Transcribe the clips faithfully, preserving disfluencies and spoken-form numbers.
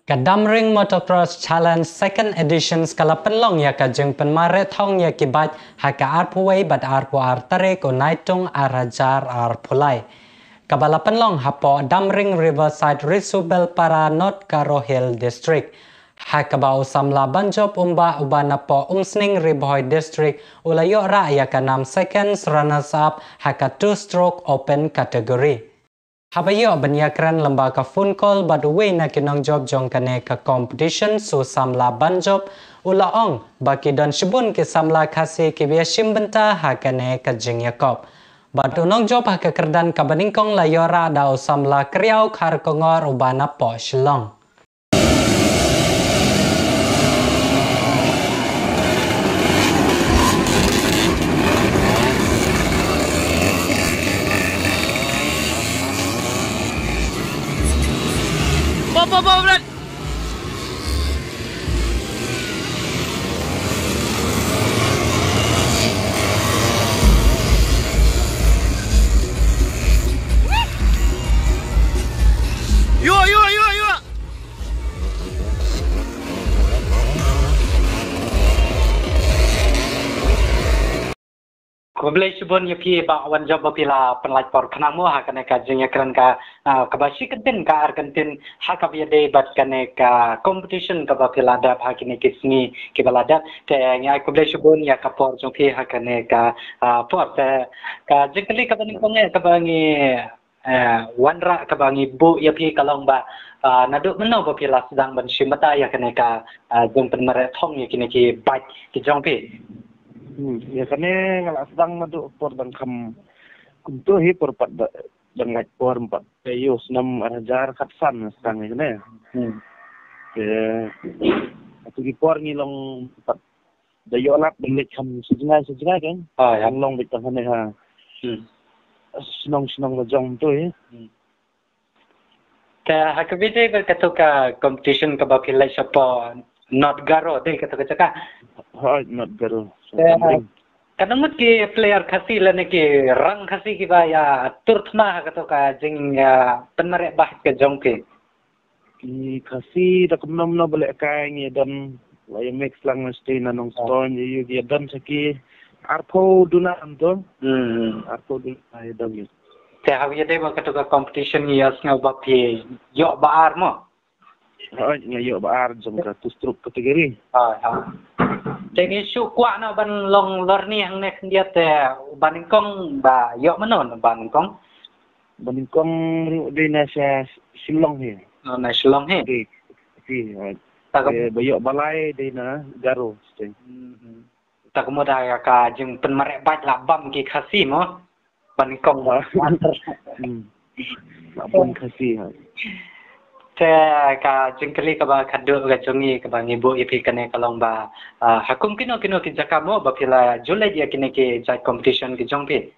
Ka Damring Motocross Challenge Second Edition ka la pynlong ïa ka jingpynmareh thong ïa ki bike ha ka arphew wei bad arphew ar tarik u Naitung ar hajar arphew lai. Kaba la pynlong hapoh Damring Riverside, Risubelpara, North Garo Hills District. Ha kaba u samla Banjop Umbah uba napoh Umsning, Ri Bhoi District u la ïoh rah ïa ka nam second runners up ha ka two stroke open category. Haba ïoh ban ïakren lyngba ka phone call bad uwei na ki nongjop jong kane ka competition, u samla Banjop u la ong ba ki don shibun ki samla Khasi kiba ïashim bynta ha kane ka jingïakop. Bad u nongjop ha ka kyrdan kaba nyngkong la ïoh rah da u samla Kriaw Kharkongor uba napoh Shillong. Ïoh, ïoh, ïoh, ïoh. Khublei shibun ïa phi Bah Wanjop ba phi la pynlait por khnang mo ha kane ka jingïakren ka, ah, kaba shi kyntien ka ar kyntien ha kaba ïadei bad kane ka competition kaba phi la dep ha kine ki sngi kiba la dep. Te ngi ai khublei shibun ïa ka por jong phi ha kane ka, ah, por. Te ka jingkylli kaba nyngkong eh kaba ngi eh, wanrah kaba ngi buh ïa phi ka long ba, ah, naduh mynno ba phi la sdang ban shim bynta ïa kane ka, ah, jingpynmareh thong ïa kine ki bike ki jong phi? Hmm, ïa kane nga la sdang naduh por dang kham kumto hi por pat da, dang lait por pat. Te ïa u snem ar hajar khatsan nga sdang ïa kane. Hmm. Te atu ki por ngi long pat da ïoh lad ban leit kham sha jngai sha jngai kan. Ah, ïa. Hang long beit tang hangne ha. Hmm. Shnong shnong la jong to eh. Hmm. Te ha kaba ïadei bad kato ka competition kaba phi leit shapoh North Garo, dei kato ka jaka? Hooid, North Garo. Te, Tamrin. Katno ngut ki player Khasi lane ki rang Khasi kiba ïa tur thma ha kato ka jing, ah, pynmareh bike ka jong phi? Ki Khasi da kumno kumno ba lehkai ngi don, la ïa mix lang mesti na Nongstoiñ, ïa, ïa don sa ki arphew duna to. Hmm. Arphew duna ïa don ïa. Te haba ïadei bad kato ka competition ngi ïohsngew ba phi ïoh ba ar mo? Hooid, nga ïoh ba ar jong ka two stroke category. Hooid, hooid. Te ngi shu kwah noh ban long lorni hangne khyndiat te ba nyngkong ba ïoh mano ba nyngkong? Ba nyngkong ruh dei na sha Shillong hi. Oh, na Shillong hi. Dei, hi, ha. Ta ka Eh, ba ïoh ba lai dei na Garo state. Hmm, hmm. Ta ka mut ïa ka jingpynmareh bike la bam ki Khasi mo. Ba nyngkong. Ha. Hmm. La bam Khasi ha. Te ka jingkylli kaba khadduh ka jong ngi kaba ngi buh ïa phi kane ka long ba, ah, ha kum kino kino ki jaka mo ba phi la ju leit ïa kine ki jait competition ki jong phi?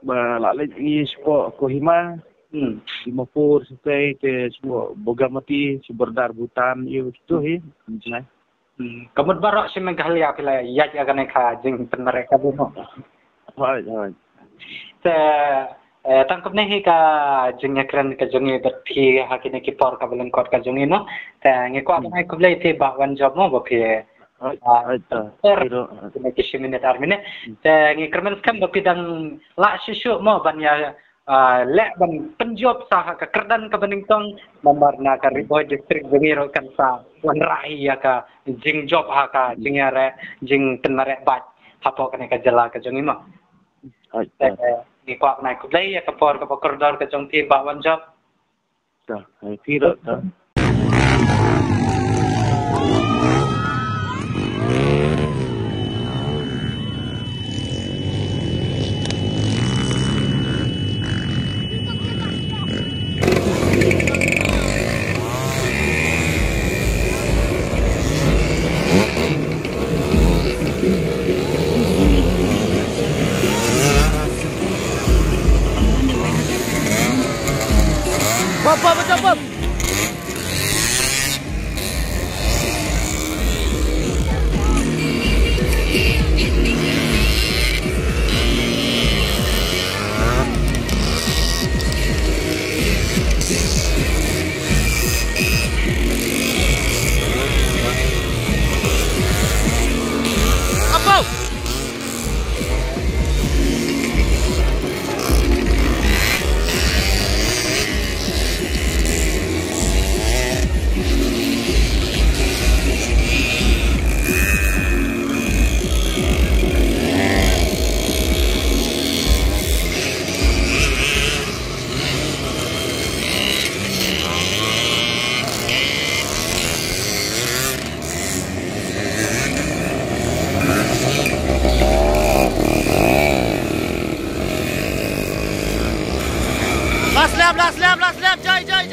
Ba la leit ngi shapoh Kohima. Hmm. Dimapur, Sesei, te shapoh Bongamati, sha border Bhutan, ïa kito hi. Hmm. Ka mut baroh shi Meghalaya phi la ïaid ïa kane ka jingpynmareh ka mo. Hooid, hooid. Te, eh, tang kumne hi ka jingïakren ka jong ngi bad phi ha kine ki por kaba lyngkot ka jong ngi mo. Te ngi kwah ban ai khublei ïa phi Bah Wanjop mo ba phi, Hooid, ah, hooid, ta. Ter, Hooid. Kine ki shi minit ar minit. Hmm. Te ngi kyrmen skhem ba phi dang lah shuh shuh mo ban ïa, ah, leh ban pynjop sa ha ka kyrdan kaba nyngkong namar na ka Ri Bhoi District jong ngi ruh kan sa wanrah hi ïa ka jingjop ha ka jingïareh, jingpynmareh bike hapoh kane ka jylla ka jong ngi mo. Hooid, te, hooid. Ngi kwah ban ai khublei ïa ka por kaba kordor ka jong phi Bah Wanjop. Ta, ai phi ruh ta. Bab, bab, bab, bab. Last lap, last lap, last lap, jai, jai,